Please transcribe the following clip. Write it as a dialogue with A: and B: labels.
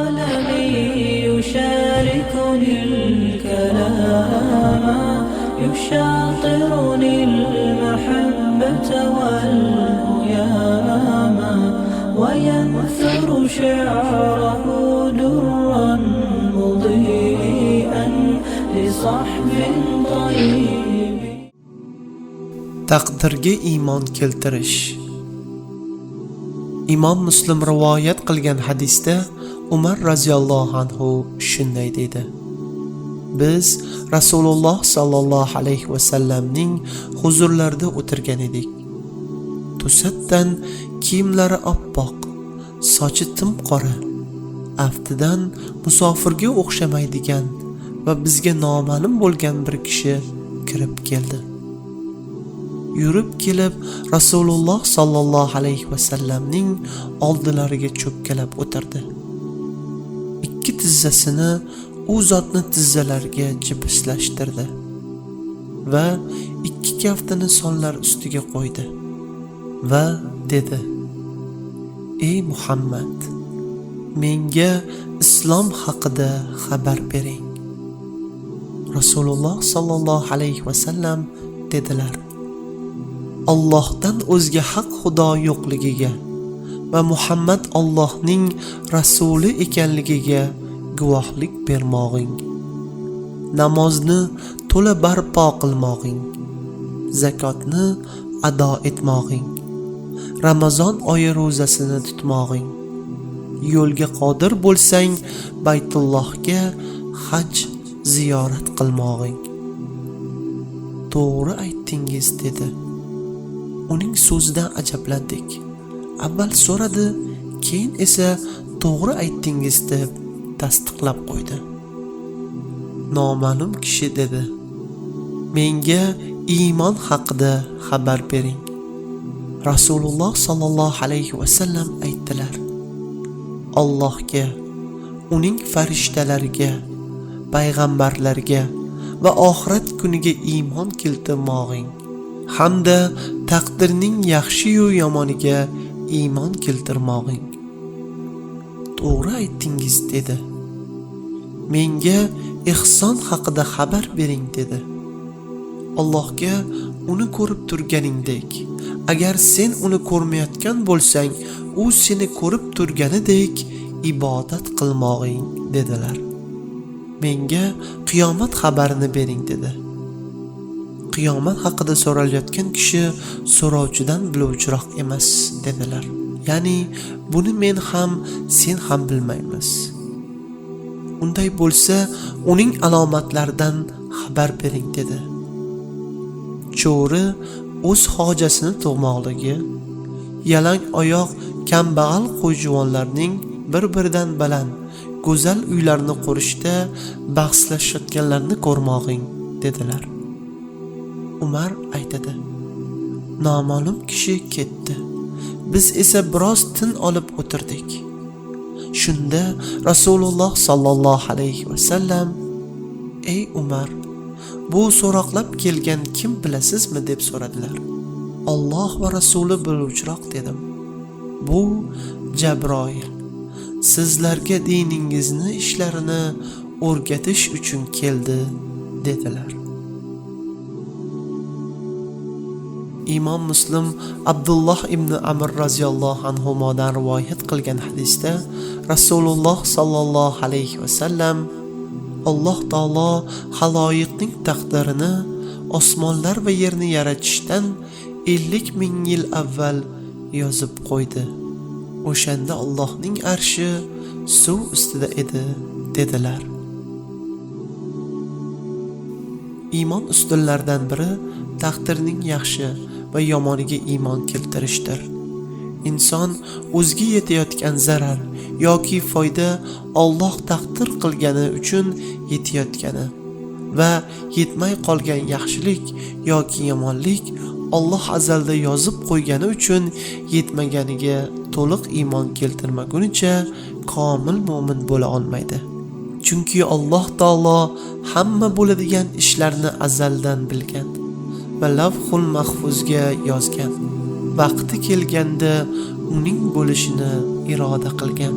A: قلمي يشاركني الكلام، يشاطرني المحبة والهيام، وينثر شعره درا مضيئا لصحب طيب.
B: Taqdirga iymon keltirish. Imom Muslim rivoyat qilgan hadisda Umar roziyallohu anhu shunday dedi: Biz Rasululloh sallallohu alayhi va sallamning huzurlarida o'tirgan edik. To'satdan kiyimlari oppoq, sochi tim qora, aftidan musofirga o'xshamaydigan va bizga noma'lum bo'lgan bir kishi kirib keldi. Yurib kelib Rasululloh sallallohu alayhi va sallamning oldilariga cho'kkalab o'tirdi. Ikki tizzasini u zotni tizzalariga jipislashtirdi va ikki kaftini sonlar ustiga qo'ydi va dedi: Ey Muhammad, menga islom haqida xabar bering. Rasululloh sallallohu alayhi va sallam dedilar: Allohdan o'zga haq xudo yo'qligiga va Muhammad Allohning rasuli ekanligiga guvohlik bermog'ing, namozni to'la barpo qilmog'ing, zakotni ado etmog'ing, Ramazon oyi ro'zasini tutmog'ing, yo'lga qodir bo'lsang Baytullohga haj ziyorat qilmog'ing. To'g'ri aytdingiz, dedi. Uning so'zidan ajablandik. Avval so'radi, keyin esa to'g'ri aytdingiz deb tasdiqlab qo'ydi. Noma'lum kishi dedi: Menga iymon haqida xabar bering. Rasululloh sallallohu alayhi va sallam aytdilar: Allohga, uning farishtalariga, payg'ambarlarga va oxirat kuniga iymon keltirmog'ing hamda taqdirning yaxshi-yu yomoniga iymon keltirmog'ing. To'g'ri aytdingiz, dedi. Menga ihson haqida xabar bering, dedi. Allohga uni ko'rib turganingdek, agar sen uni ko'rmayotgan bo'lsang, u seni ko'rib turganidek ibodat qilmog'ing, dedilar. Menga qiyomat xabarini bering, dedi. Qiyomat haqida so'ralayotgan kishi so'rovchidan biluvchiroq emas, dedilar. Ya'ni buni men ham, sen ham bilmaymiz. Unday bo'lsa, uning alomatlaridan xabar bering, dedi. Cho'ri o'z hojasini tug'moqligi, yalang oyoq kambag'al qo'yjuvonlarning bir-biridan baland go'zal uylarni qurishda bahslashayotganlarni ko'rmog'ing, dedilar. Umar aytadi: Noma'lum kishi ketdi. Biz esa biroz tin olib o'tirdik. Shunda Rasululloh sallallohu alayhi va sallam: Ey Umar, bu so'roqlab kelgan kim bilasizmi, deb so'radilar. Alloh va Rasuli biluvchiroq, dedim. Bu Jabroil sizlarga diningizni ishlarini o'rgatish uchun keldi, dedilar. Imom Muslim Abdulloh ibn Amr roziyallohu anhumodan rivoyat qilgan hadisda Rasululloh sallallohu alayhi va sallam: Alloh taolo xaloyiqning taqdirini osmonlar va yerni yaratishdan 50 ming yil avval yozib qo'ydi. O'shanda Allohning arshi suv ustida edi, dedilar. Iymon ustunlaridan biri taqdirning yaxshi va yomoniga iymon keltirishdir. Inson o'ziga yetayotgan zarar yoki foyda Alloh taqdir qilgani uchun yetayotgani va yetmay qolgan yaxshilik yoki yomonlik Alloh azalda yozib qo'ygani uchun yetmaganiga to'liq iymon keltirmagunicha komil mo'min bo'la olmaydi. Chunki Alloh taolo hamma bo'ladigan ishlarni azaldan bilgan va lavhul mahfuzga yozgan. Vaqti kelganda uning bo'lishini iroda qilgan.